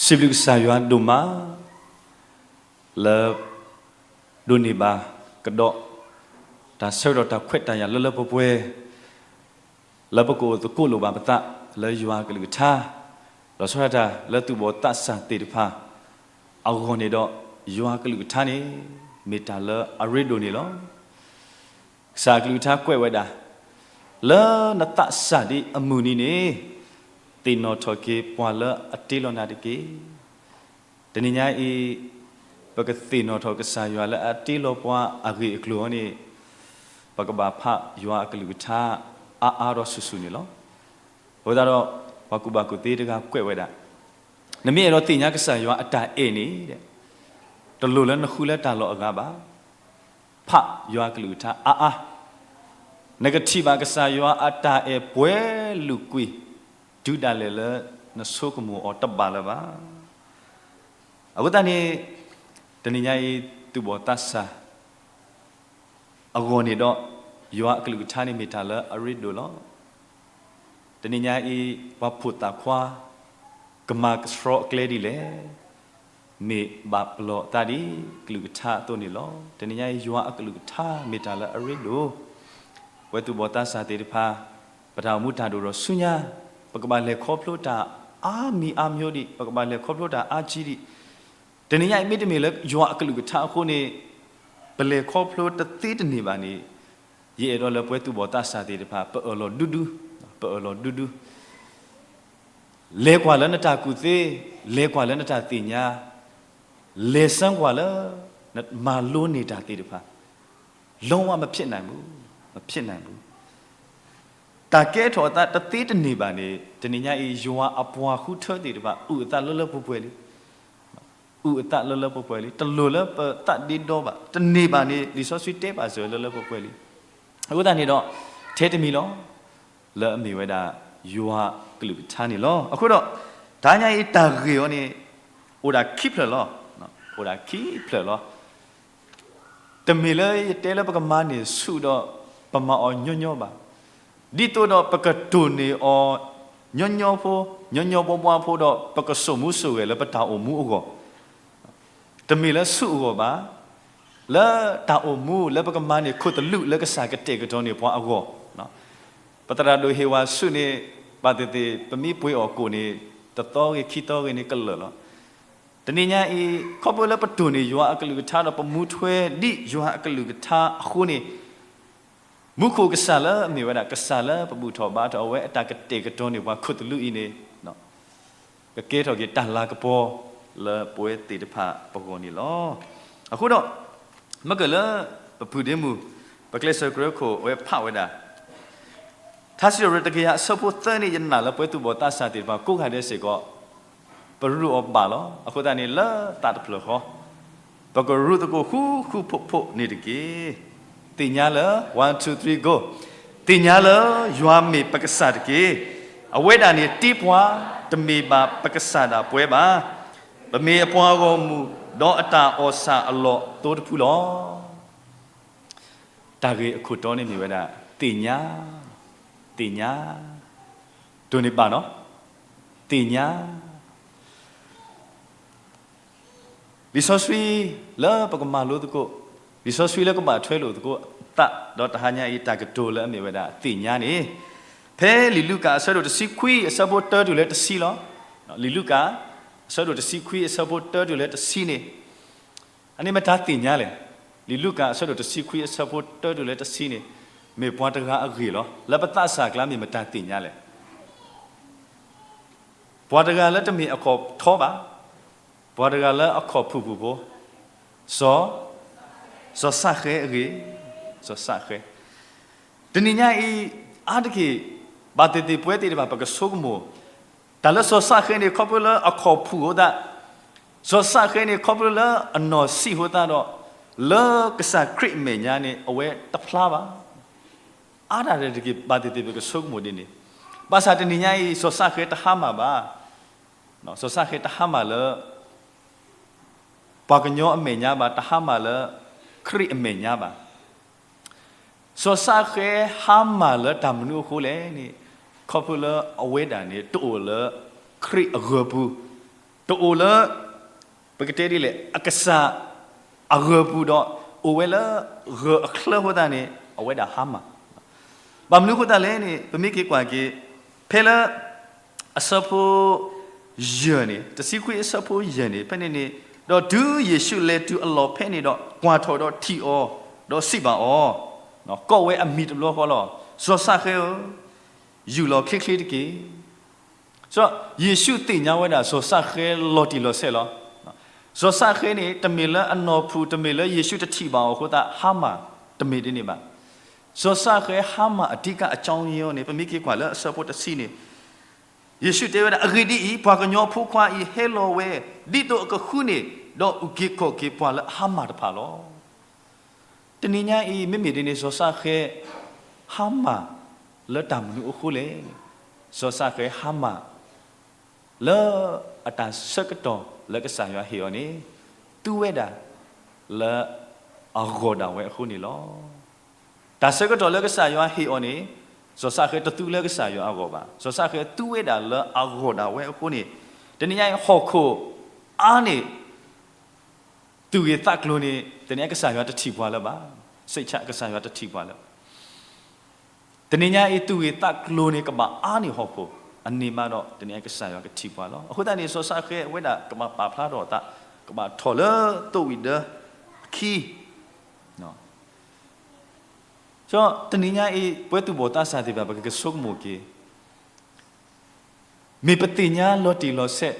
စံးဘျုးကစၢ်ယွၤဒိၣ်မး လၢဒိးန့ၢ်ဘၣ်ကဒီး တၢ်ဆၢကတီၢ်တၢ်ခွဲးတၢ်ယာ်လၢလၢပှဲၤပှဲၤ လၢပကအိၣ်သကိးလိာ်ဘၣ်ပသး လၢယွၤအကလုၢ်ကထါ လီၤဆီဒၣ်တၢ်လၢသူၣ်ဘီၣ်သးစၢ်သ့ၣ်တဖၣ် အဂီၢ်န့ၣ်ဒီး ယွၤအကလုၢ်ကထါန့ၣ် မ့ၢ်တၢ်လၢအရ့ဒိၣ်န့ၣ်လီၤ. ကစၢ်အကလုၢ်ကထါကွဲးဝဲဒၣ်, လၢနသးစၢ်ဒံးအမုၢ်နံၤန့ၣ် သ့ၣ်နီၣ်ထီၣ်က့ၤပှၤလၢအတ့လီၤနၤတက့ၢ်. တနံၤညါအံၤ ပကသ့ၣ်နီၣ်ထီၣ်ကစၢ်ယွၤလၢအတ့လီၤပှၤအဂ့ၢ်အကျိၤအံၤန့ၣ် ပကဘၣ်ဖးယွၤအကလုၢ်ကထါ အါအါဒီးဆူၣ်ဆူၣ်န့ၣ်လီၤ. အဃိသတးဒီး ပှၤကူၣ်ဘၣ်ကူၣ်သ့တဂၤကွဲးဝဲဒၣ်, နမ့ၢ်အဲၣ်ဒိးသ့ၣ်ညါကစၢ်ယွၤအတၢ်အဲၣ်န့ၣ် တလိၣ်လၢနဃုလၢတၢ်လီၢ်အဂၤဘၣ်. ဖးယွၤအကလုၢ်ကထါအါအါ, နကထံၣ်ဘၣ်ကစၢ်ယွၤအတၢ်အဲၣ်ပှဲၤလုာ်ကွံာ် တုၤဒၣ်လဲာ်လၢနဆိကမိၣ်အီၤတဘၣ်လၢၤဘၣ်. အဃိသတးန့ၣ် တနံၤညါအံၤ သူၣ်ဘီၣ်သးစၢ် အဂီၢ်န့ၣ်ဒီး ယွၤအကလုၢ်ကထါန့ၣ်မ့ၢ်တၢ်လၢအရ့ဒိၣ်လီၤ. တနံၤညါအံၤ ပှၤဖိၣ်သၣ်ခွါ ကမၤကဆှီအကျဲဒ်လဲၣ်, မ့ၢ်ဘၣ်ပလီၢ်သးဒ်ကလုၢ်ကထါအသိးန့ၣ်လီၤ. တနံၤညါအံၤ ယွၤအကလုၢ်ကထါမ့ၢ်တၢ်လၢအရ့ဒိၣ်, ပဝဲသူၣ်ဘီၣ်သးစၢ်သ့ၣ်တဖၣ် ပတၢ်အိၣ်မူတၢ်ဒိၣ်ထီၣ်ဆူညါ ပကဘၣ်လဲၤခီဖျိတၢ်အါမံၤအါမျိုးဒံး, ပကဘၣ်လဲၤခီဖျိတၢ်အါကံဒံး. တနံၤညါအံၤမ့တမ့ၢ်လၢယွၤအကလုၢ်ကထါအဃိန့ၣ် ပလဲၤခီဖျိတသ့တန့ၢ်ဘၣ်န့ၣ် ယအဲၣ်ဒိးလၢပဝဲသူၣ်ဘီၣ်သးစၢ်သ့ၣ်တဖၣ် ပအၢၣ်လီၤဒူဒူ, ပအၢၣ်လီၤဒူဒူ, လဲၤကွၢ်လၢနတၢ်ကူၣ်သ့, လဲၤကွၢ်လၢနတၢ်သ့ၣ်ညါ, လဲၤစၢကွၢ်လၢ နမၤလိန့ၢ်တၢ်သ့ၣ်တဖၣ် လုံးဝမဖြစ်နိုင်ဘူး, မဖြစ်နိုင်ဘူး. တၢ်ကဲထီၣ်အသးတသ့တန့ၢ်ဘၣ်န့ၣ် တနံၤညါအံၤ ယွၤအပှၤဃုထၢသ့ၣ်တဖၣ် အုၣ်အသးလၢလၢပှဲၤပှဲၤလံ, အုၣ်အသးလၢလၢပှဲၤပှဲၤလံ, တလိၣ်လၢပသးဒ့ဒီဘၣ်, တန့ၢ်ဘၣ်န့ၣ် လံာ်စီဆှံတဲဘၣ်စၢၤလၢလၢပှဲၤပှဲၤလံ. အဃိသတးန့ၣ်ဒီး ထဲတမံၤလီၤ လၢအမ့ၢ်ဝဲဒၣ် ယွၤကလုၢ်ကထါန့ၣ်လီၤ. အဃိဒီး တဟါညါအံၤတၢ်ဂ့ၢ်အီၤန့ၣ် အိၣ်ဒၣ်ခံဖျၢၣ်လီၤ, အိၣ်ဒၣ်ခံဖျၢၣ်လီၤ. တမ့ၢ်လၢယတဲလၢပကမၤန့ၢ်ဆူၣ်ဒီး ပမၤအီၤညီညီဘၣ်. ဒ်သိးဒီးပကတိၢ်န့ၢ်အီၤ ညီညီဖိ, ညီညီဘှီဘှီဖိဒီး ပကစိာ်မူစိာ်ဂဲၤလၢပတၢ်အိၣ်မူအဂီၢ်, တမ့ၢ်လၢဆူၣ်အဂီၢ်ဘၣ်, လၢတၢ်အိၣ်မူလၢပကမၤန့ၢ်ခိၣ်သလုးလၢကစၢ်ကတဲာ်ကတီၤန့ၢ်ပှၤအဂီၢ်, ပသရၣ်ဒိၣ်ဟ့ၣ်ဝါဆူၣ်န့ၣ် ဘၣ်သ့ၣ်သ့ၣ် ပမ့ၢ်ပှ့ၤအီၣ်ကိၣ်န့ၣ် တသီဂ့ၤခံသီဂ့ၤန့ၣ်ကလၢာ်လီၤ. တနံၤညါအံၤ ခီဖျိလၢပတိၢ်န့ၢ်ယွၤအကလုၢ်ကထါဒီး ပမူထွဲဒ်ယွၤအကလုၢ်ကထါအဃိန့ၣ် မူခိၣ်ကစၢ်လၢအမ့ၢ်ဝဲဒၣ် ကစၢ်လၢပဘူၣ်ထီၣ်ဘါထီၣ်အဝဲအတၢ်ကတဲာ်ကတီၤန့ၢ်ပှၤခိၣ်သလုးအံၤန့ၣ် ကကဲထီၣ်က့ၤတၢ်လၤကပီၤလၢပဝဲသ့ၣ်တဖၣ်ပဂီၢ်န့ၣ်လီၤ. အဃိဒီး မ့ၢ်ကလၢ ပပုၢ်ဒ့မုၣ် ပကျဲးစၢးကြၢးခိၣ်အဝဲဖးဝဲဒၣ် ထါစံးထီၣ်ပတြၢၤတကယၤအဆၢဖိသၢန့ၣ် ယနာ်လၢပဝဲသူၣ်ဘီၣ်သးစၢ်သ့ၣ်တဖၣ်ကိးဂၤဒဲးစ့ၢ်ကီး ပရူးအီၤဘၣ်လီၤ. အဃိသတးန့ၣ် လၢသးတဖျၢၣ်ဃီ ပကရူးသကိးဃူဃူဖိးဖိးန့ၣ်တက့ၢ်. သ့ၣ်ညါလၢ one two three go သ့ၣ်ညါလၢယွၤမ့ၢ်ပကစၢ်တက့ၢ်. အဝဲဒၣ်န့ၣ်တ့ပှၤ တမ့ၢ်ဘၣ်ပကစၢ်ဒၣ်ပဝဲဘၣ်. ပမ့ၢ်အပှၤဂီၢ်မုၢ် ဒီးအတၢ်အီၣ်ဆၣ်အလီၢ်အသိတဖုလီၤ. တၢ်ဂ့ၢ်အခိၣ်တီန့ၣ်မ့ၢ်ဝဲဒၣ် သ့ၣ်ညါ, သ့ၣ်ညါ, တိၢ်န့ၢ်ဘၣ်နီၤ, သ့ၣ်ညါ လံာ်စီဆှံလၢပကမၤလိသကိး, လံာ်စီဆှံလၢကဘၣ်ထွဲလိာ်သကိးအသး ဒီးတဟါညါအံၤတၢ်ကတိၤလၢအမ့ၢ်ဝဲဒၣ်သ့ၣ်ညါန့ၣ်, ဖဲလံာ်လူၤကၣ်အဆၢဒိၣ်တဆံခွံအဆၢဖိတၢတုၤလၢတဆံလီၤ. လံာ်လူၤကၣ် အဆၢဒိၣ်တဆံခွံအဆၢဖိတၢတုၤလၢတဆံန့ၣ် အန့ၣ်မတၤသ့ၣ်ညါလဲၣ်. လံာ်လူၤကၣ်အဆၢဒိၣ်တဆံခွံအဆၢဖိတၢတုၤလၢတဆံန့ၣ် မ့ၢ်ပှၤတဂၤအဂ့ၢ်လီၤ. လၢပသးစၢ်ကျါမ့ၢ်မတၤသ့ၣ်ညါလဲၣ်. ပှၤတဂၤလၢတမ့ၢ်အခီၣ်ထီဘၣ်, ပှၤတဂၤလၢအခီၣ်ဖုၣ်ဖုၣ်ဖိ, စီၤ, စီၤစးဃဲအဂ့ၢ်, စီၤစးဃဲ. တနံၤညါအံၤ အါတက့ၢ် ဘၣ်သ့ၣ်သ့ၣ်ပဝဲသ့ၣ်တဖၣ်ပကဆိကမိၣ်, တၢ်လၢစီၤစးဃဲန့ၣ် ခီဖျိလၢအခီၣ်ဖုၣ်အဃိသတး, စီၤစးဃဲန့ၣ် ခီဖျိလၢအနီၢ်ဆံးအဃိသတးဒီး လၢကစၢ်ခရံာ်အမဲာ်ညါန့ၣ် အဝဲတဖျါဘၣ်. အါတက့ၢ် ဘၣ်သ့ၣ်သ့ၣ်ပကဆိကမိၣ်ဒ်န့ၣ်, ဘၣ်ဆၣ်တနံၤညါအံၤ စီၤစးဃဲတဟါမၢ်ဘၣ်, စီၤစးဃဲတဟါမၢ်လၢ ပှၤကညီအမဲာ်ညါဘၣ်, တဟါမၢ်လၢခရံာ်အမဲာ်ညါဘၣ်. စီၤစးဃဲဟါမၢ်လၢတၢ်မနုၤအဃိလဲၣ်န့ၣ်, ခီဖျိလၢအဝဲဒၣ်န့ၣ် တအိၣ်လၢခရံာ်အဂၢၤပူၤ, တအိၣ်လၢ ပကတဲဒ်လဲၣ် အကစၢ်အဂၢၤပူၤဒီး အိၣ်ဝဲလၢဂၢၤအချၢအဃိသတးန့ၣ် အဝဲဒၣ်ဟါမၢ်. ဘၣ်မနုၤအဃိသတးလဲၣ်န့ၣ် ပမ့ၢ်က့ၤကွၢ်က့ၤ ဖဲလၢ အဆၢဖိ ယဲၢ်န့ၣ် တဆံခွံအဆၢဖိယဲၢ်န့ၣ် ဖဲန့ၣ်န့ၣ်, ဒီးတုၤယ့ၣ်ၡူးလဲၤတုၤအလီၢ်ဖဲန့ၣ်ဒီး ကွၢ်ထီၣ်ဒီးထံၣ်အီၤ, ဒီးစံးဘၣ်အီၤ, ကိးဝဲအမံၤတဘျီဃီလီၤ. စီၤၡဃဲဧၢ, ယူာ်လီၤချ့ချ့တက့ၢ်. စီၤ, ယ့ၣ်ၡူးသ့ၣ်ညါဝဲဒၣ်စီၤၡဃဲလီၤတံၢ်လီၤဆဲးလီၤ. စီၤၡဃဲန့ၣ် တမ့ၢ်လၢအနီၢ်ဖုၣ် တမ့ၢ်လၢယ့ၣ်ၡူးတထံၣ်ဘၣ်အီၤအဃိသတး ဟါမၢ်တမ့ၢ်ဒ်န့ၣ်ဘၣ်. စီၤၡဃဲဟါမၢ်အဓိကအကြောင်းရင်း န့ၣ် ပမ့ၢ်က့ၤကွၢ်လၢအဆၢဖိတဆံန့ၣ်, ယ့ၣ်ၡူးတဲဝဲဒၣ် အဂ့ၢ်ဒ်အံၤ, ပှၤကညီဖိခွါအံၤဟဲလီၤဝဲ ဒ်သိးအကဃုန့ၢ် ဒီးအုၣ်က့ၤခီၣ်က့ၤပှၤလၢအဟါမၢ်တဖၣ်လီၤ. တနံၤညါအံၤ မ့မ့ၢ်ဒ်န့ၣ် စီၤၡဃဲ ဟါမၢ်လၢတၢ်မနုၤအဃိလဲၣ်. စီၤၡဃဲဟါမၢ် လၢအတၢ်ဆၢကတီၢ်လၢကစၢ်ယွၤဟ့ၣ်အီၤန့ၣ် သူဝဲဒၣ်လၢအဂီၢ်ဒၣ်ဝဲအဃိန့ၣ်လီၤ. တၢ်ဆၢကတီၢ်လၢကစၢ်ယွၤဟ့ၣ်အီၤန့ၣ် စီၤၡဃဲတသူလၢကစၢ်ယွၤအဂီၢ်ဘၣ်. စီၤၡဃဲသူဝဲဒၣ်လၢအဂီၢ်ဒၣ်ဝဲအဃိန့ၣ် တနံၤညါအံၤဟီၣ်ခိၣ်အါန့ၢ် သူၣ်ဂ့ၤသးကျိၤန့ၣ် တနံၤညါကစၢ်ယွၤတထံၣ်ပှၤလၢၤဘၣ်. စိတ်ချ ကစၢ်ယွၤတထံၣ်ပှၤလၢၤဘၣ်. တနံၤညါအံၤ သူၣ်ဂ့ၤသးကျိၤန့ၣ် ကဘၣ်အါန့ၢ်ဟီၣ်ခိၣ်အန့ၣ်မးဒီး တနံၤညါကစၢ်ယွၤကထံၣ်ပှၤလီၤ. အဃိသတးန့ၣ် စီၤၡဃဲအဝဲဒၣ်ကဘၣ်ပာ်ဖျါထီၣ်အသး ကဘၣ်ထီၣ်လၢသိၣ်ဝံၤဒၢအခံ ဒီးတနံၤညါအံၤ ပဝဲသူၣ်ဘီၣ်သးစၢ်သ့ၣ်တဖၣ် ပကကဆိကမိၣ်က့ၤ မ့ၢ်ပသ့ၣ်ညါလီၤတံၢ်လီၤဆဲး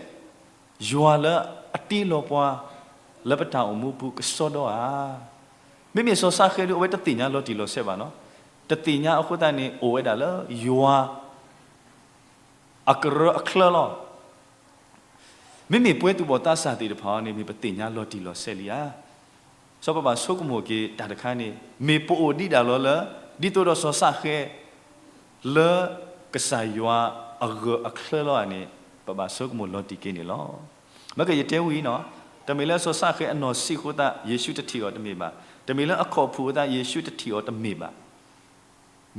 ယွၤလၢအတ့လီၤပှၤ လၢပတၢ်အိၣ်မူပူၤကစီဒီဧါ. မ့မ့ၢ်စီၤၡဃဲဒုး အဝဲတသ့ၣ်ညါလီၤတံၢ်လီၤဆဲးဘၣ်နီၤ. တသ့ၣ်ညါအဃိသတးန့ၣ် အိၣ်ဝဲဒၣ်လၢယွၤ အကရၢအချၢလီၤ. မ့မ့ၢ်ပဝဲသူၣ်ဘီၣ်သးစၢ်သ့ၣ်တဖၣ်န့ၣ် မ့ၢ်ပသ့ၣ်ညါလီၤတံၢ်လီၤဆဲးလံဧါ. စီၤပဘၣ်ဆိကမိၣ်က့ၤတၢ်တခါန့ၣ် မ့ၢ်ပအိၣ်ဒံးဒၣ်လီၤလၢ ဒ်သိးဒီးစီၤၡဃဲ လၢကစၢ်ယွၤအဂၢၢ်အချၢလီၤဧါန့ၣ် ပဘၣ်ဆိကမိၣ်လီၤတံၢ်က့ၤန့ၣ်လီၤ. မ့ၢ်ကယတဲဝံၤနီၤ, တမ့ၢ်လၢစီၤၡဃဲအနီၢ်ဆံးအဃိသတး ယ့ၣ်ၡူးတထံၣ်အီၤတမ့ၢ်ဘၣ်. တမ့ၢ်လၢအခီၣ်ဖုၣ်အဃိသတး ယ့ၣ်ၡူးတထံၣ်အီၤတမ့ၢ်ဘၣ်.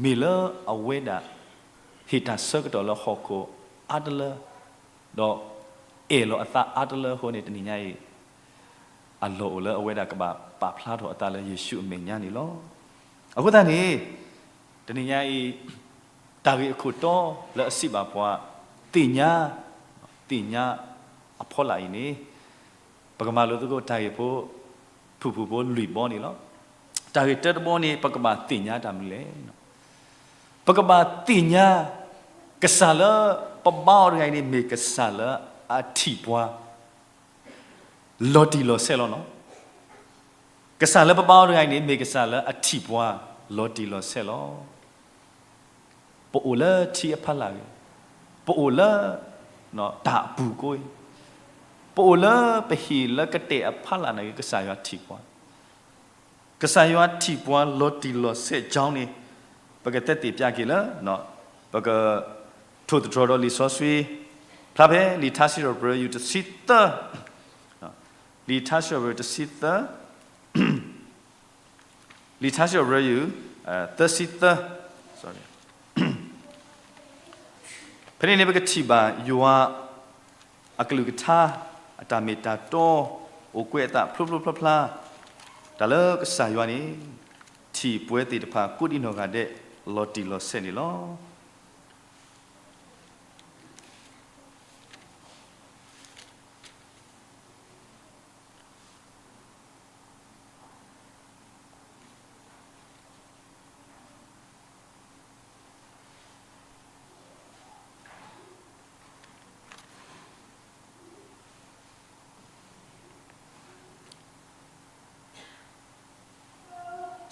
မ့ၢ်လၢအဝဲဒၣ် ဟ့ၣ်တၢ်ဆၢကတီၢ်လၢဟီၣ်ခိၣ်အါတလၢ ဒီးအဲၣ်လီၤအသးအါတလၢအဃိန့ၣ် တနံၤညါအံၤ အလီၢ်အိၣ်လၢအဝဲဒၣ်ကဘၣ်ပာ်ဖျါထီၣ်အသးလၢယ့ၣ်ၡူးအမဲာ်ညါန့ၣ်လီၤ. အဃိသတးန့ၣ် တနံၤညါအံၤ တၢ်ဂ့ၢ်အခိၣ်တီလၢအစံးဘၣ်ပှၤ သ့ၣ်ညါ, သ့ၣ်ညါအဖီလာ်အံၤန့ၣ် ပကမၤလိသကိးတၢ်ဂ့ၢ်ဖိ ဖုၣ်ဖုၣ်ဖိလွံၢ်ဘီန့ၣ်လီၤ. တၢ်ဂ့ၢ်တၢတဘီန့ၣ် ပကဘၣ်သ့ၣ်ညါတၢ်မနုၤလဲၣ်. ပကဘၣ်သ့ၣ်ညါ ကစၢ်လၢပဘါအီၤတဂၤအံၤန့ၣ် မ့ၢ်ကစၢ်လၢအထံၣ်ပှၤ လီၤတံၢ်လီၤဆဲးလီၤနီၤ. ကစၢ်လၢပဘါအီၤတဂၤအံၤန့ၣ် မ့ၢ်ကစၢ်လၢအထံၣ်ပှၤလီၤတံၢ်လီၤဆဲးလီၤ. ပအိၣ်လၢထံအဖီလာ်ဂ့ၤ, ပအိၣ်လၢ တၢ်အပူၤကိးဂ့ၤ, ပအိၣ်လၢပဟံၣ်လၢကတဲာ်အဖီလာ်န့ၣ်ဂ့ၤ ကစၢ်ယွၤထံၣ်ပှၤ ကစၢ်ယွၤထံၣ်ပှၤလီၤတံၢ်လီၤဆဲးကၠီန့ၣ် ပကသက်သေပြက့ၤလၢ ပက ထိၣ်သတြီၤဒီးလံာ်စီဆှံ ဖျါဖဲ လံာ်ထါစံးထီၣ်ပတြၢၤ ယူၢ်တဆံသၢ, လံာ်ထါစံးထီၣ်ပတြၢၤ တဆံသၢ, လံာ်ထါစံးထီၣ်ပတြၢၤ ယူၢ် သၢဆံသၢ, ဖဲန့ၣ်န့ၣ် ပကထံၣ်ဘၣ်ယွၤအကလုၢ်ကထါ အတၢ်မ့ၢ်တၢ်တီ အိၣ်ကွဲးအသးဖျိဖျိဖျါဖျါ, တၢ်လၢကစၢ်ယွၤန့ၣ် ထံၣ်ပဝဲသ့ၣ်တဖၣ်ကိးဒံနီၢ်ဂၤဒဲး လီၤတံၢ်လီၤဆဲးန့ၣ်လီၤ.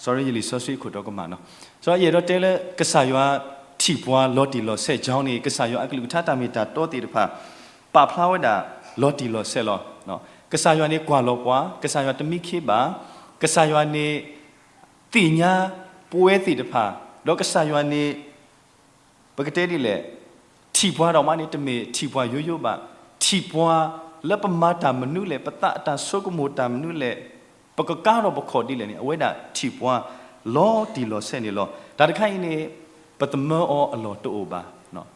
Sorry ယလံာ်စီဆှံခိၣ်တီကမၣ်နီၤ. စီၤယဲၢ်ဒီးတဲလၢ ကစၢ်ယွၤထံၣ်ပှၤလီၤတံၢ်လီၤဆဲးကၠီန့ၣ် ကစၢ်ယွၤအကလုၢ်ကထါတၢ်မ့ၢ်တၢ်တီသ့ၣ်တဖၣ် ပာ်ဖျါဝဲဒၣ်လီၤတံၢ်လီၤဆဲးလီၤ. ကစၢ်ယွၤန့ၣ်ကွၢ်လီၤပှၤ, ကစၢ်ယွၤတမံခ့ဘၣ်, ကစၢ်ယွၤန့ၣ် သ့ၣ်ညါပဝဲသ့ၣ်တဖၣ်, ဒီးကစၢ်ယွၤန့ၣ် ပကတဲဒ်လဲၣ်, ထံၣ်ပှၤဒီးမးန့ၣ် တမ့ၢ်ထံၣ်ပှၤယိယိဘၣ်, ထံၣ်ပှၤလၢပမၤတၢ်မနုၤလဲၣ်, ပသးအတၢ်ဆိကမိၣ်တၢ်မနုၤလဲၣ်, ပကကါထီၣ်ပခီၣ်ဒ်လဲၣ်န့ၣ် အဝဲဒၣ်ထံၣ်ပှၤလီၤတံၢ်လီၤဆဲးန့ၣ်လီၤ. တၢ်တခါအံၤန့ၣ် ပသမၢအီၤအလီၢ်တအိၣ်ဘၣ်,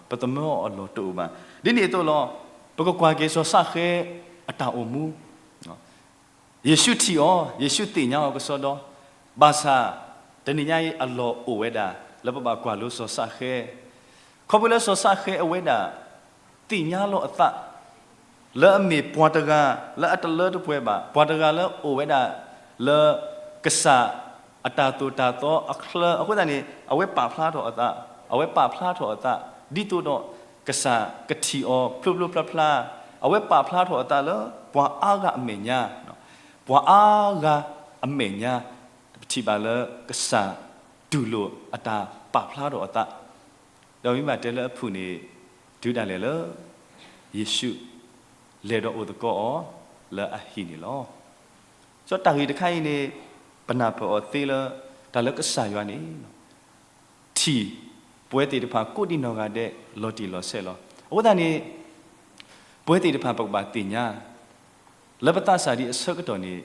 ပသမၢအီၤအလီၢ်တအိၣ်ဘၣ်. ဒ်န့ၣ်အသိးလီၤ. ပကကွၢ်က့ၤစီၤၡဃဲအတၢ်အိၣ်မူ, ယ့ၣ်ၡူးထံၣ်အီၤ, ယ့ၣ်ၡူးသ့ၣ်ညါအီၤကစီဒီ, ဘၣ်ဆၣ်တနံၤညါအံၤအလီၢ်အိၣ်ဝဲဒၣ် လၢပဘၣ်ကွၢ်လိစီၤၡဃဲ, ခီဖျိလၢစီၤၡဃဲအဝဲဒၣ် သ့ၣ်ညါလီၤအသး လၢအမ့ၢ်ပှၤတဂၤလၢအတလၢတပှဲၤဘၣ်, ပှၤတဂၤလၢအိၣ်ဝဲဒၣ်လၢကစၢ်အတၢ်သိၣ်တၢ်သီအချၢ, အဃိသတးန့ၣ် အဝဲပာ်ဖျါထီၣ်အသး, အဝဲပာ်ဖျါထီၣ်အသး ဒ်သိးဒီးကစၢ်ကထံၣ်အီၤဖျိဖျိဖျါဖျါ, အဝဲပာ်ဖျါထီၣ်အသးလၢပှၤအါဂၤအမဲာ်ညါ, ပှၤအါဂၤအမဲာ်ညါ, ပထံၣ်ဘၣ်လၢကစၢ်တူၢ်လိာ်အတၢ်ပာ်ဖျါထီၣ်အသး, ဒီးမ့ၢ်ဘၣ်တဲလၢအဖုၣ်န့ၣ် တုၤဒၣ်လဲာ်လၢ ယ့ၣ်ၡူးလဲၤဒီးအိၣ်သကိးအီၤလၢအဟံၣ်န့ၣ်လီၤ. စီၤတၢ်ဂ့ၢ်တခါအံၤန့ၣ် ပနၢ်ပၢၢ်အီၤသ့လၢ တၢ်လၢကစၢ်ယွၤန့ၣ် ထံၣ်ပဝဲသ့ၣ်တဖၣ်ကိးဒံနီၢ်ဂၤဒဲးလီၤတံၢ်လီၤဆဲးလီၤ. အဃိသတးန့ၣ် ပဝဲသ့ၣ်တဖၣ်ပကဘၣ်သ့ၣ်ညါ လၢပသးစၢ်ဒံးအဆၢကတီၢ်န့ၣ်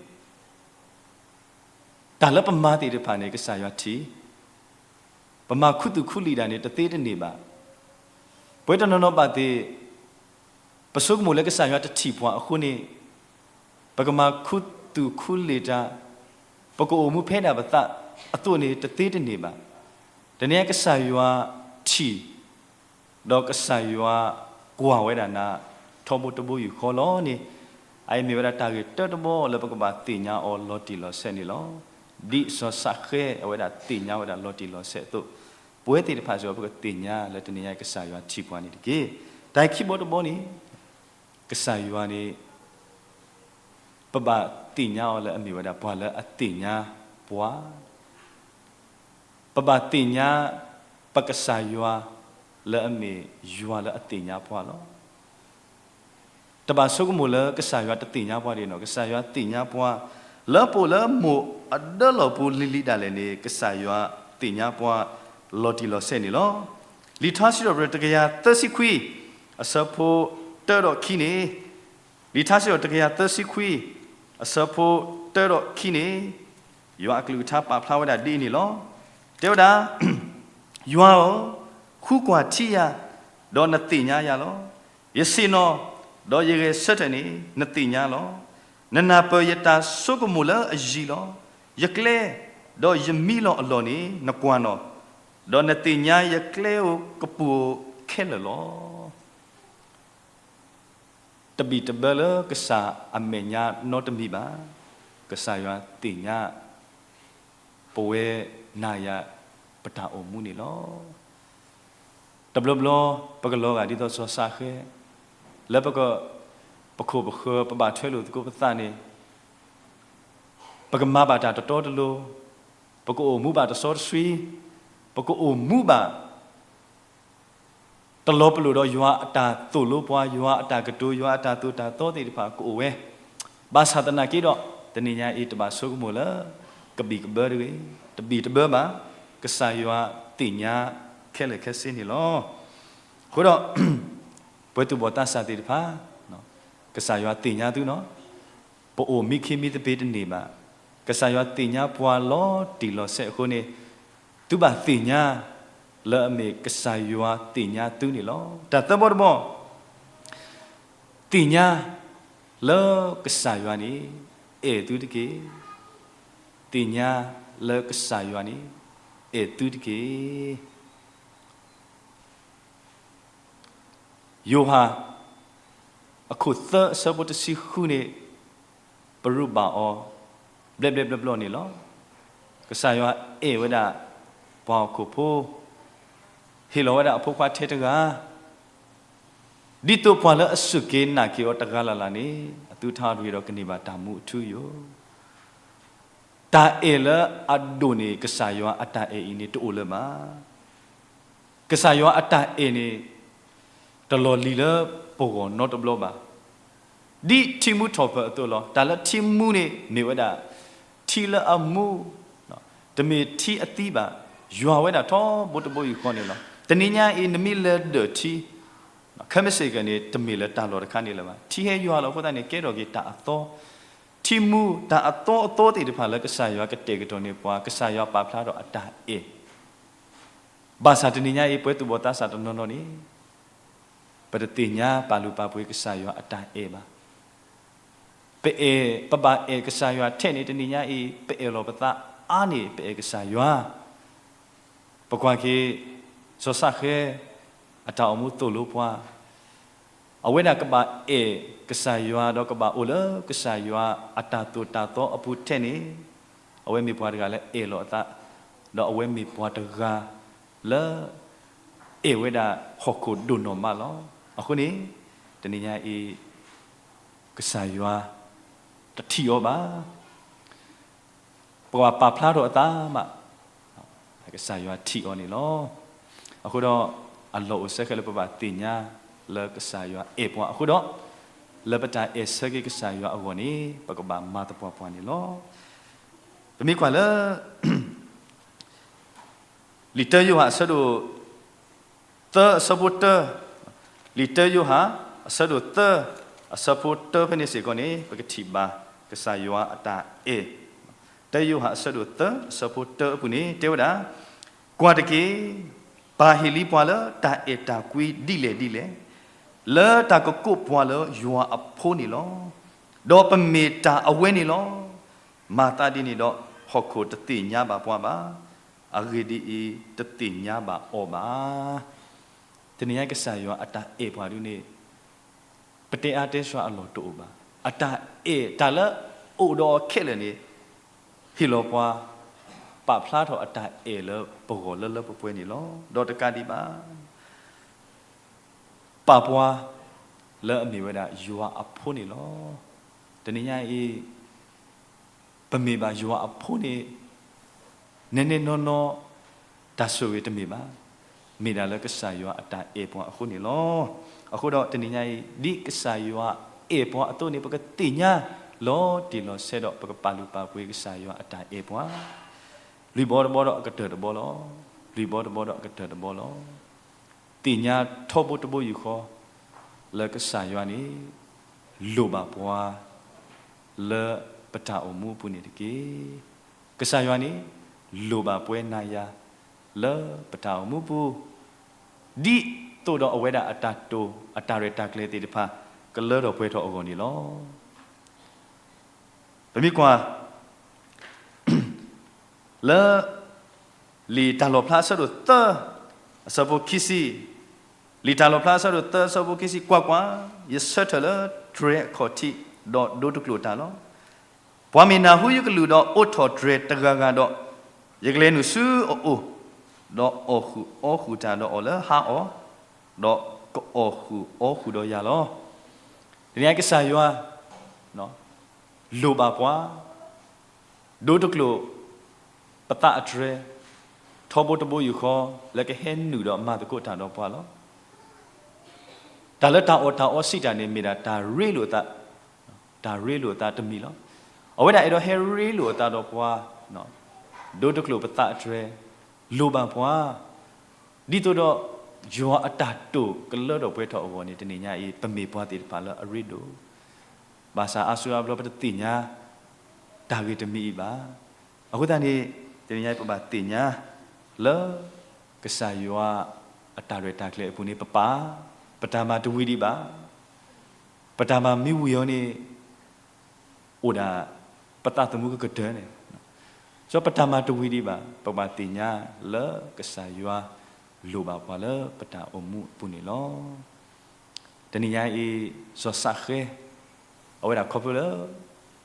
တၢ်လၢပမၤသ့ၣ်တဖၣ်န့ၣ် ကစၢ်ယွၤထံၣ်, ပမၤခူသူၣ်ခူလံာ်တၢ်န့ၣ် တသ့တန့ၢ်ဘၣ်. ပဝဲတနီၤနီၤဘၣ်သ့ၣ် ပဆိကမိၣ်လၢကစၢ်ယွၤတထံၣ်ပှၤအဃိန့ၣ် ပကမၤခူသူၣ်ခူလံာ်တၢ်, ပကအိၣ်မူဖဲဒၣ်ပသးအသိးန့ၣ် တသ့တန့ၢ်ဘၣ်. တနံၤအံၤကစၢ်ယွၤထံၣ် ဒီးကစၢ်ယွၤကွၢ်ဝဲဒၣ်နၤ ထီဘိတဘိယူၢ်ဃီလီၤန့ၣ်, အအံၤမ့ၢ်ဝဲဒၣ်တၢ်ဂ့ၢ်တၢတဘီလၢပကဘၣ်သ့ၣ်ညါအီၤလီၤတံၢ်လီၤဆဲးန့ၣ်လီၤ. ဒ်စီၤၡဃဲအဝဲဒၣ်သ့ၣ်ညါဝဲဒၣ်လီၤတံၢ်လီၤဆဲးအသိး, ပဝဲသ့ၣ်တဖၣ်စ့ၢ်ကီး ပကသ့ၣ်ညါလၢတနံၤညါအံၤကစၢ်ယွၤထံၣ်ပှၤန့ၣ်တက့ၢ်. တၢ်ခံဘီတဘီန့ၣ် ကစၢ်ယွၤန့ၣ် ပဘၣ်သ့ၣ်ညါအီၤလၢအမ့ၢ်ဝဲဒၣ်ပှၤလၢအသ့ၣ်ညါပှၤ, ပဘၣ်သ့ၣ်ညါပကစၢ်ယွၤလၢအမ့ၢ်ယွၤလၢအသ့ၣ်ညါပှၤလီၤ. တဘၣ်ဆိကမိၣ်လၢကစၢ်ယွၤတသ့ၣ်ညါပှၤဒ်န့ၣ်, ကစၢ်ယွၤသ့ၣ်ညါပှၤ လၢပအိၣ်လၢမိၢ်အဒၢလီၢ်ပူၤလံၤလံၤဒၣ်လဲာ်န့ၣ် ကစၢ်ယွၤသ့ၣ်ညါပှၤလီၤတံၢ်လီၤဆဲးန့ၣ်လီၤ. လံာ်ထါစံးထီၣ်ပတြၢၤတကယၤသၢဆံခွံ အဆၢဖိတၢဒီးခံန့ၣ်, လံာ်ထါစံးထီၣ်တကယၤသၢဆံခွံ အဆၢဖိတၢဒီးခံန့ၣ်, ယွၤအကလုၢ်ကထါပာ်ဖျါဝဲဒၣ်ဒ်အံၤန့ၣ်လီၤ. တဲဝဲဒၣ်, ယွၤဧၢ, ဃုကွၢ်ထံယၤ, ဒီးနသ့ၣ်ညါယၤလီၤ. ယဆ့ၣ်နီၤ, ဒီးယဂဲၤဆၢထၢၣ်န့ၣ် နသ့ၣ်ညါလီၤ. နနၢ်ပၢၢ်ယတၢ်ဆိကမိၣ်လၢအယံၤလီၤ. ယကျဲ, ဒီးယမံလီၤအလီၢ်န့ၣ် နကွၢ်နီၣ်, ဒီးနသ့ၣ်ညါယကျဲဧိၤကပူၤဧိၤခဲလၢာ်လီၤ. တဘံၣ်တဘၢလၢကစၢ်အမဲာ်ညါနီတမံၤဘၣ်. ကစၢ်ယွၤသ့ၣ်ညါ ပဝဲနၤယၤ ပတၢ်အိၣ်မူန့ၣ်လီၤ. တဘျီဘျီ ပကလီၤဂာ်ဒ်သိးစီၤၡဃဲ, လၢပက, ပခိၣ်ပဃၢၤ ပဘၣ်ထွဲလိာ်သကိးပသးန့ၣ်, ပကမၤဘၣ်တၢ်တတီတလိၤ, ပကအိၣ်မူဘၣ်တစီတဆှံ, ပကအိၣ်မူဘၣ် တလီၤပလိာ်ဒီးယွၤအတၢ်သိၣ်လိပှၤ, ယွၤအတၢ်ကတိၤ, ယွၤအတၢ်သိၣ်တၢ်သီသ့ၣ်တဖၣ်ကအိၣ်ဝဲ. ဘၣ်ဆၣ်သနာ်က့ဒီး တနံၤညါအံၤတဘၣ်ဆိကမိၣ်လၢ ကဘံၣ်ကဘၢတဂ့ၤ, တဘံၣ်တဘၢဘၣ်, ကစၢ်ယွၤသ့ၣ်ညါခဲလၢာ်ခဲဆ့န့ၣ်လီၤ. အဃိဒီး ပှၤသူၣ်ဘီၣ်သးစၢ်သ့ၣ်တဖၣ်, ကစၢ်ယွၤသ့ၣ်ညါသုနီၤ, ပအိၣ်မံခ့မံသပ့ၤတန့ၢ်ဘၣ်. ကစၢ်ယွၤသ့ၣ်ညါပှၤလီၤတံၢ်လီၤဆဲးအဃိန့ၣ်, သုဘၣ်သ့ၣ်ညါ လၢအမ့ၢ်ကစၢ်ယွၤသ့ၣ်ညါသုန့ၣ်လီၤ. တၢ်သၢဘီတဘီ, သ့ၣ်ညါလၢကစၢ်ယွၤန့ၣ် အဲၣ်သုတက့ၢ်. သ့ၣ်ညါလၢကစၢ်ယွၤန့ၣ် အဲၣ်သုတက့ၢ်. ယိၤဟၣ် အခိၣ်သၢအဆၢဖိတဆံဃုန့ၣ် ပရူးဘၣ်အီၤ ဘျဲၣ်ဘျဲၣ်ဘျီဘျီန့ၣ်လီၤ. ကစၢ်ယွၤအဲၣ်ဝဲဒၣ် ပှၤဟီၣ်ခိၣ်ဖိ ဟ့ၣ်လီၤဝဲဒၣ်အဖိခွါထဲတဂၤ ဒ်သိးပှၤလၢအစူၢ်က့ၤနာ်က့ၤအီၤတဂၤလၢ်လၢ်န့ၣ် အသုတဟးဂ့ၤဒီးကန့ၢ်ဘၣ်တၢ်မူအထူအယိာ်. တၢ်အဲၣ်လၢအဒိၣ်န့ၢ်ကစၢ်ယွၤအတၢ်အဲၣ်အံၤန့ၣ် တအိၣ်လၢၤဘၣ်. ကစၢ်ယွၤအတၢ်အဲၣ်န့ၣ် တလီၤလံၤလၢပဂီၢ်နီတဘျီဘၣ်. ဒ်ထံမူထီၣ်ပၢၢ်အသိးလီၤ. တၢ်လၢထံမူန့ၣ် မ့ၢ်ဝဲဒၣ် ထံလၢအမူ, တမ့ၢ်ထံအသံဘၣ်. ယွၤဝဲဒၣ်ထီဘိတဘိယူၢ်ဃီန့ၣ်လီၤ. တနံၤညါအံၤ နမ့ၢ်လဲၤဒၢၣ်ထံ ခဲမုၢ်ဆ့ၣ်ကန့ၣ် တမ့ၢ်လၢတၢ်လီၢ်တခါန့ၣ်လၢၤဘၣ်. ထံဟဲယွၤလီၤအဃိသတးန့ၣ် ကဲထီၣ်က့ၤတၢ်အသီ, ထံမူ တၢ်အသီအသီသ့ၣ်တဖၣ်လၢကစၢ်ယွၤကတဲာ်ကတီၤန့ၢ်ပှၤ, ကစၢ်ယွၤပာ်ဖျါထီၣ်အတၢ်အဲၣ်. ဘၣ်ဆၣ်တနံၤညါအံၤ ပှၤသူၣ်ဘီ�ၣ်သးစၢ်တနီၤနီၤန့ၣ် ပတသ့ၣ်ညါပာ်လုၢ်ပာ်ပှ့ၤကစၢ်ယွၤအတၢ်အဲၣ်ဘၣ်. ပအဲၣ်, ပဘၣ်အဲၣ်ကစၢ်ယွၤထဲန့ၣ် တနံၤညါအံၤ ပအဲၣ်လီၤပသးအါန့ၢ် ပအဲၣ်ကစၢ်ယွၤ. ပကွၢ်က့ၤ စီၤၡဃဲ အတၢ်အိၣ်မူသိၣ်လိပှၤ, အဝဲဒၣ်ကဘၣ်အဲၣ်ကစၢ်ယွၤ ဒီးကဘၣ်အိၣ်လၢကစၢ်ယွၤအတၢ်သိၣ်တၢ်သီအပူၤထဲန့ၣ်, အဝဲမ့ၢ်ပှၤတဂၤလၢအဲၣ်လီၤအသး, ဒီးအဝဲမ့ၢ်ပှၤတဂၤလၢ အဲၣ်ဝဲဒၣ်ဟီၣ်ခိၣ်ဒိၣ်နီၢ်မးလီၤ. အဃိန့ၣ် တနံၤညါအံၤ ကစၢ်ယွၤတထံၣ်အီၤဘၣ်. ပှၤပာ်ဖျါထီၣ်အသးမး, ကစၢ်ယွၤထံၣ်အီၤန့ၣ်လီၤ. အဃိဒီး အလီၢ်အိၣ်ဆၢဃဲလၢပဘၣ်သ့ၣ်ညါလၢကစၢ်ယွၤအဲၣ်ပှၤအဃိဒီး, လၢပတၢ်အဲၣ်ဆၢက့ၤကစၢ်ယွၤအဂီၢ်န့ၣ် ပကဘၣ်မၤသပှၢ်ပှၢ်န့ၣ်လီၤ. ပမ့ၢ်ကွၢ်လၢ လံာ်တၢယိၤဟၣ်အဆၢဒိၣ် သၢအဆၢဖိတၢ, လံာ်တၢယိၤဟၣ် အဆၢဒိၣ်သၢ အဆၢဖိတၢဖဲန့ၣ်စ့ၢ်ကီးန့ၣ် ပကထံၣ်ဘၣ်ကစၢ်ယွၤအတၢ်အဲၣ်. တၢယိၤဟၣ်အဆၢဒိၣ်သၢ အဆၢဖိတၢအပူၤန့ၣ် တဲဝဲဒၣ်, ကွၢ်တက့ၢ်, ပၢ်ဟ့ၣ်လံပှၤလၢတၢ်အဲၣ်တၢ်ကွံဒ်လဲၣ်ဒ်လဲၣ်, လၢတၢ်ကကိးပှၤလၢယွၤအဖိန့ၣ်လီၤ. ဒီးပမ့ၢ်တၢ်အဝဲန့ၣ်လီၤ. မၤသးဒ်န့ၣ်ဒီး ဟီၣ်ခိၣ်တသ့ၣ်ညါဘၣ်ပှၤဘၣ်, အဂ့ၢ်ဒ်အံၤ, တသ့ၣ်ညါဘၣ်အီၤဘၣ်. တနံၤညါကစၢ်ယွၤအတၢ်အဲၣ်ပှၤဒ်န့ၣ် ပတဲအါတဲဆှါအလီၢ်တအိၣ်ဘၣ်. အတၢ်အဲၣ်တၢ်လၢအိၣ်ဒီးအီၤခဲလၢာ်န့ၣ် ဟ့ၣ်လီၤပှၤ ပာ်ဖျါထီၣ်အတၢ်အဲၣ်လၢပဂီၢ်လၢလၢပှဲၤပှဲၤန့ၣ်လီၤ. ဒီးတကးဒံးဘၣ် ပာ်ပှၤလၢအမ့ၢ်ဝဲဒၣ်ယွၤအဖိန့ၣ်လီၤ. တနံၤညါအံၤ ပမ့ၢ်ဘၣ်ယွၤအဖိန့ၣ် နဲနဲနီၢ်နီၢ် တၢ်ဆိၣ်ဂ့ၤတမ့ၢ်ဘၣ်. မ့ၢ်ဒၣ်လၢကစၢ်ယွၤအတၢ်အဲၣ်ပှၤအဃိန့ၣ်လီၤ. အဃိဒီးတနံၤညါအံၤ ဒ်ကစၢ်ယွၤအဲၣ်ပှၤအသိးန့ၣ် ပကသ့ၣ်ညါလီၤတံၢ်လီၤဆဲးဒီး ပကပာ်လုၢ်ပာ်ပှ့ၤကစၢ်ယွၤအတၢ်အဲၣ်ပှၤ လွံၢ်ဘီတဘီဒီးအကတၢၢ်တဘီလီၤ. လွံၢ်ဘီတဘီဒီးအကတၢၢ်တဘီလီၤ. သ့ၣ်ညါထီဘိတဘိယူၢ်ဃီ လၢကစၢ်ယွၤန့ၣ် လိၣ်ဘၣ်ပှၤ လၢပတၢ်အိၣ်မူအပူၤန့ၣ်တက့ၢ်. ကစၢ်ယွၤန့ၣ် လိၣ်ဘၣ်ပှၤနၤယၤ လၢပတၢ်အိၣ်မူပူၤ ဒ်သိးဒီးအဝဲဒၣ်အတၢ်တိာ်အတၢ်ရဲၣ်တၢ်ကျဲၤသ့ၣ်တဖၣ် ကလၢထီၣ်ပှဲၤထီၣ်အဂီၢ်န့ၣ်လီၤ. ပမ့ၢ်ကွၢ် လၢ လံာ်တၢ်လီၣ်ဖျါအဆၢဒိၣ်သၢ အဆၢဖိခံဆံ, လံာ်တၢ်လီၣ်ဖျါအဆၢဒိၣ်သၢ အဆၢဖိခံဆံ, ကွၢ်ကွၢ်, ယဆၢထၢၣ်လၢတြဲၤအခီၣ်ထံး ဒီးဒိတကျိာ်တၢ်လီၤ. ပှၤမ့ၢ်နၢ်ဟူယကလုၢ်ဒီးအိးထီၣ်တြဲၤတဂၤဂၤဒီး, ယကလဲၤနုာ်ဆူအအိၣ်, ဒီးအီၣ်ဃုာ်အီဃုာ်တၢ်ဒီးအီၤလၢဟါအီၤ, ဒီးကအီၣ်ဃုာ်အီဃုာ်ဒီးယၤလီၤ. တနံၤအံၤကစၢ်ယွၤ လိၣ်ဘၣ်ပှၤ ဒိတကျိာ် ပသးအတြဲၤ ထီဘိတဘိယူၢ်ဃီ လၢကဟဲနုာ်ဒီးမၤသကိးတၢ်ဒီးပှၤလီၤ. တၢ်လၢတၢ်အီၣ်တၢ်အီစံးတၢ်န့ၣ် မ့ၢ်ဒၣ်တၢ်ရ့လိာ်သး, တၢ်ရ့လိာ်အသးတမံၤလီၤ. အဝဲဒၣ်အဲၣ်ဒိးဟဲရ့လိာ်အသးဒီးပှၤ, ဒိတကျိာ်ပသးအတြဲၤ လိၣ်ဘၣ်ပှၤ ဒ်သိးဒီး ယွၤအတၢ်တိာ်ကလၢထီၣ်ပှဲၤထီၣ်အဂီၢ်န့ၣ် တနံၤညါအံၤ ပမ့ၢ်ပှၤသ့ၣ်တဖၣ်လၢအရ့ဒိၣ်, ဘၣ်ဆၣ်အါစုအါဘျီပတသ့ၣ်ညါ တၢ်ဂ့ၢ်တမံၤအံၤဘၣ်. အဃိသတးန့ၣ် တနံၤညါအံၤပဘၣ်သ့ၣ်ညါ လၢ ကစၢ်ယွၤအတၢ်ရဲၣ်တၢ်ကျဲၤအပူၤန့ၣ် ပပာ်, ပတၢ်မၤတဝံၤဒံးဘၣ်. ပတၢ်မၤမ့ၢ်ဝံၤအီၤန့ၣ် အိၣ်ဒၣ် ပသးသမူကကတၢၢ်န့ၣ်, စီၤပတၢ်မၤတဝံၤဒံးဘၣ် ပဘၣ်သ့ၣ်ညါလၢကစၢ်ယွၤလိၣ်ဘၣ်ပှၤလၢပတၢ်အိၣ်မူအပူၤန့ၣ်လီၤ. တနံၤညါအံၤ စီၤၡဃဲ အဝဲဒၣ်ခီဖျိလၢ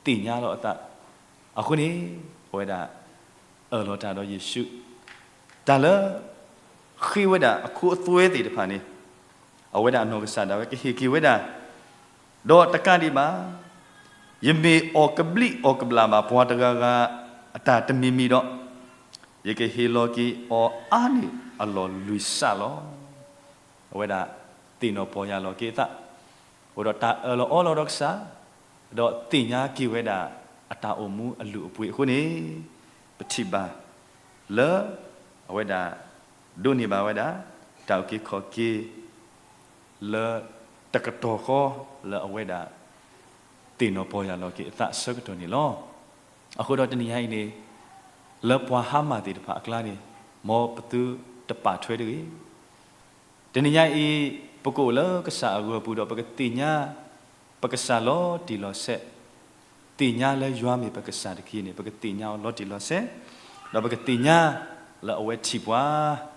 သ့ၣ်ညါလီၤအသး, အဃိန့ၣ် အဝဲဒၣ် အၢၣ်လီၤတၢ်ဒီးယ့ၣ်ၡူး, တၢ်လၢ ဃ့ဝဲဒၣ်အခိအသွဲသ့ၣ်တဖၣ်န့ၣ် အဝဲဒၣ်အနီၢ်ကစၢ်ဒၣ်ဝဲကဟ့ၣ်က့ၤဝဲဒၣ်, ဒီးတကးဒံးဘၣ် ယမ့ၢ်အီၣ်ကဘျံးအီၣ်ကဘျၣ်ဘၣ်ပှၤတဂၤဂၤအတၢ်တမံၤမံၤဒီး, ယကဟ့ၣ်လီၤက့ၤအီၤအါန့ၢ်အလီၢ်လွံၢ်စးလီၤ. အဝဲဒၣ် သ့ၣ်နီၣ်ပီၢ်ယၢ်လီၤက့ၤအသး, အိၣ်ဒီးတၢ်အၢၣ်လီၤအီလီၤဒီးကစၢ်, ဒီးသ့ၣ်ညါက့ၤဝဲဒၣ်အတၢ်အိၣ်မူအလုၢ်အပှ့ၤအဃိန့ၣ်, ပထံၣ်ဘၣ် လၢ အဝဲဒၣ် ဒိးန့ၢ်ဘၣ်ဝဲဒၣ် တၢ်အုၣ်က့ၤခီၣ်က့ၤ လၢတကတီၢ်ဃီ လၢအဝဲဒၣ် သ့ၣ်နီၣ်ပီၢ်ယၢ်လီၤက့ၤအသးအဆၢကတီၢ်န့ၣ်လီၤ. အဃိဒီးတနံၤညါအံၤန့ၣ် လၢပှၤဟါမၢ်သ့ၣ်တဖၣ်အကျါန့ၣ် မ်ပသုတပာ်ထွဲတဂ့ၤ. တနံၤညါအံၤ ပကအိၣ်လၢကစၢ်အဂီၢ်ပူၤဒီး ပကသ့ၣ်ညါပကစၢ်လီၤတံၢ်လီၤဆဲး, သ့ၣ်ညါလၢယွၤမ့ၢ်ပကစၢ်တက့ၢ်န့ၣ် ပကသ့ၣ်ညါအီၤလီၤတံၢ်လီၤဆဲး, ဒီးပကသ့ၣ်ညါလၢအဝဲထံၣ်ပှၤ,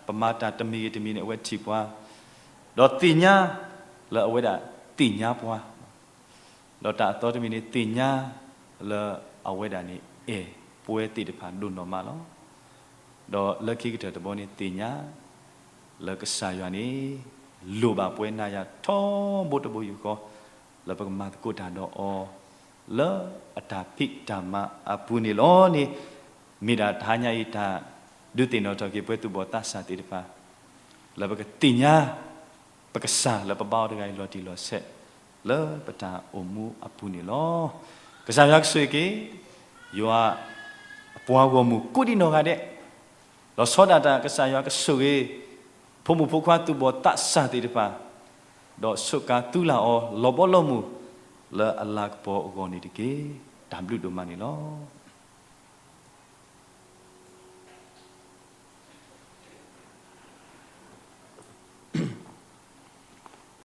ပမၤတၢ်တမံၤဂ့ၤတမံၤန့ၣ် အဝဲထံၣ်ပှၤ, ဒီးသ့ၣ်ညါလၢအဝဲဒၣ်သ့ၣ်ညါပှၤ ဒီးတၢ်အသီတမံၤန့ၣ် သ့ၣ်ညါလၢအဝဲဒၣ်န့ၣ် အဲၣ်ပှၤသ့ၣ်တဖၣ်ဒိၣ်နီၢ်မးလီၤ. ဒီးလၢခံကတၢၢ်တဘီန့ၣ် သ့ၣ်ညါလၢကစၢ်ယွၤန့ၣ် လိၣ်ဘၣ်ပှၤနၤယၤထီဘိတဘိယူၢ်ဃီ လၢပကမၤသကိးတၢ်ဒီးအီၤ လၢအတၢ်ဖံးတၢ်မၤအပူၤန့ၣ်လီၤန့ၣ်, မ့ၢ်ဒၣ်တဟါညါအံၤ တၢ်ဒုးသ့ၣ်နီၣ်ထီၣ်က့ၤပှၤသူၣ်ဘီၣ်သးစၢ်သ့ၣ်တဖၣ် လၢပကသ့ၣ်ညါ ပကစၢ်လၢပဘါအီၤတဂၤအံၤလီၤတံၢ်လီၤဆဲး လၢပတၢ်အိၣ်မူအပူၤန့ၣ်လီၤ. ကစၢ်ယွၤကဆိၣ်ဂ့ၤက့ၤ ယွၤအပှၤဂီၢ်မုၢ်ကိးဒံနီၢ်ဂၤဒဲး, လီၤဆီဒၣ်တၢ်ကစၢ်ယွၤကဆိၣ်ဂ့ၤ ဖိမုၣ်ဖိခွါသူၣ်ဘီၣ်သးစၢ်သ့ၣ်တဖၣ်, ဒီးဆိးကါသူလၢအီၤလီၤဘီလီၤမုၢ် လၢအလၤကပီၤအဂီၢ်န့ၣ်တက့ၢ်. တၢ်ဘျုးဒိၣ်မးန့ၣ်လီၤ.